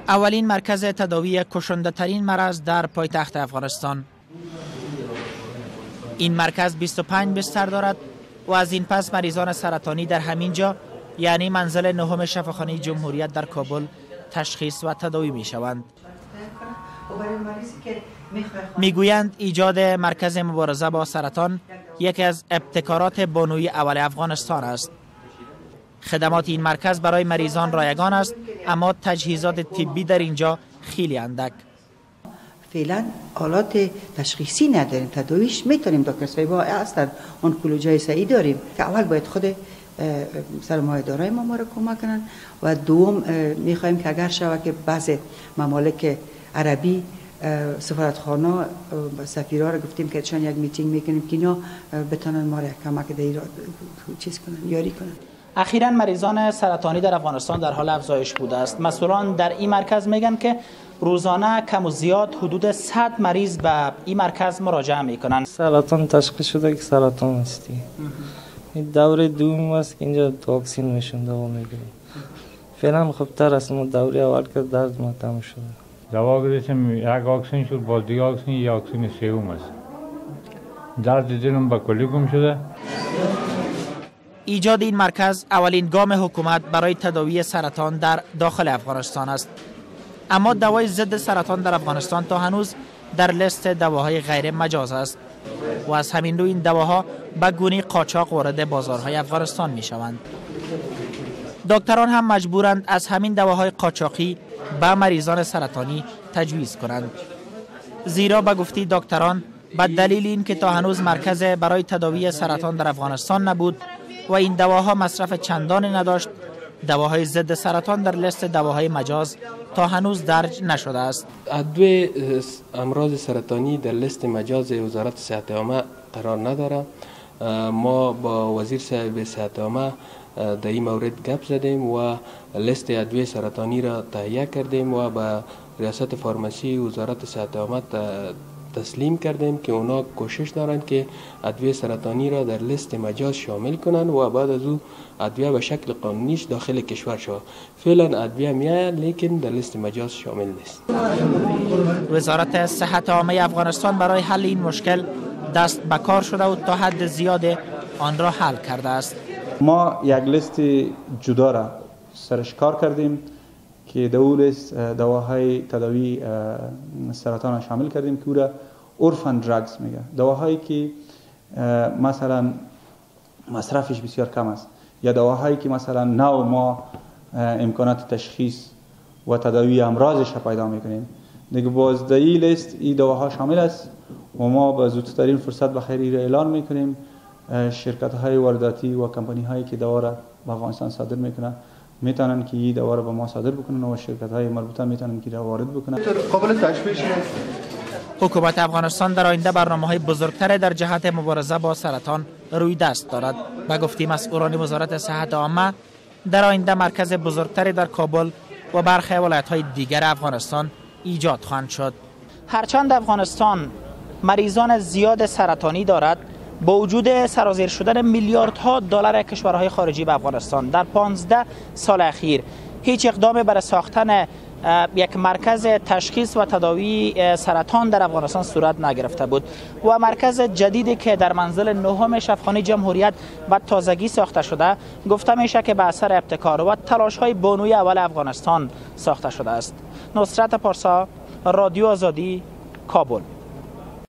اولین مرکز تداوی کشنده ترین مرض در پایتخت افغانستان. این مرکز 25 بستر دارد و از این پس مریضان سرطانی در همین جا، یعنی منزل نهم شفاخانه جمهوریت در کابل، تشخیص و تداوی می شوند. میگویند ایجاد مرکز مبارزه با سرطان یکی از ابتکارات بانوی اول افغانستان است. خدمات این مرکز برای مریضان رایگان است، اما تجهیزات طبی در اینجا خیلی اندک. فعلا آلات تشخیصی نداریم، تداویش میتونیم، دکتر صاحبا هستن، انکولوژی صحیح داریم که اول باید خود سرمایه دارای ما را کمک کنن و دوم میخوایم که اگر شود که بعض ممالک عربی سفارتخانه سفیرها رو گفتیم که چون یک میتینگ میکنیم که اینا بتونن ما را کمک در چیز کنن، یاری کنن. اخیرا مریضان سرطانی در افغانستان در حال افزایش بوده است. مسئولان در این مرکز میگن که روزانه کم و زیاد حدود 100 مریض به این مرکز مراجعه میکنن. سرطان تشخیص شده که سرطان است. این دوره دوم است که اینجا واکسین میشن، دوا میگیریم. فعلا خوبتر است، ما دوره اول که درد ما کم شده. دوا گرفتیم، یک واکسین شد، باز دیگه واکسین، یک واکسین سوم است. درد دلم به کلی گم شده. ایجاد این مرکز اولین گام حکومت برای تداوی سرطان در داخل افغانستان است. اما دوای ضد سرطان در افغانستان تا هنوز در لیست دواهای غیر مجاز است و از همین روی این دواها به گونه قاچاق وارد بازارهای افغانستان می شوند. دکتران هم مجبورند از همین دواهای قاچاقی به مریضان سرطانی تجویز کنند. زیرا به گفته دکتران به دلیل اینکه تا هنوز مرکز برای تداوی سرطان در افغانستان نبود و این دواها مصرف چندانی نداشت، دواهای ضد سرطان در لیست دواهای مجاز تا هنوز درج نشده است. ادویه امراض سرطانی در لیست مجاز وزارت صحت عامه قرار نداره. ما با وزیر صاحب صحت عامه در این مورد گپ زدیم و لیست ادویه سرطانی را تهیه کردیم و به ریاست فارمسی وزارت صحت عامه تسلیم کردیم که اونا کوشش دارند که ادویه سرطانی را در لیست مجاز شامل کنند و بعد از او ادویه به شکل قانونیش داخل کشور شود. فعلا ادویه میآید لیکن در لیست مجاز شامل نیست. وزارت صحت عامه افغانستان برای حل این مشکل دست به کار شده و تا حد زیاد آن را حل کرده است. ما یک لیست جدا را سرش کار کردیم که در او لیست دواهای تداوی سرطان را شامل کردیم که او را orphan drugs میگه، دواهایی که مثلا مصرفش بسیار کم است یا دواهایی که مثلا نو ما امکانات تشخیص و تداوی امراضش را پیدا میکنیم. دیگه باز در این لیست این دواها شامل است و ما به زودترین فرصت بخیر را اعلان میکنیم. شرکت های وارداتی و کمپانی هایی که دوا را به افغانستان صادر میکنن میتونن که این دوا را به ما صادر بکنن و شرکت های مربوطه میتونن که وارد بکنن. قابل تشویش نیست. حکومت افغانستان در آینده برنامه‌های بزرگتر در جهت مبارزه با سرطان روی دست دارد. به گفته مسئولان وزارت صحت عامه در آینده مرکز بزرگتری در کابل و برخی ولایت‌های دیگر افغانستان ایجاد خواهند شد. هرچند افغانستان مریضان زیاد سرطانی دارد، با وجود سرازیر شدن میلیاردها دلار کشورهای خارجی به افغانستان در 15 سال اخیر هیچ اقدامی برای ساختن یک مرکز تشخیص و تداوی سرطان در افغانستان صورت نگرفته بود و مرکز جدیدی که در منزل نهم شفاخانه جمهوریت به تازگی ساخته شده گفته میشه که به اثر ابتکار و تلاش های بانوی اول افغانستان ساخته شده است. نصرت پارسا، رادیو آزادی، کابل.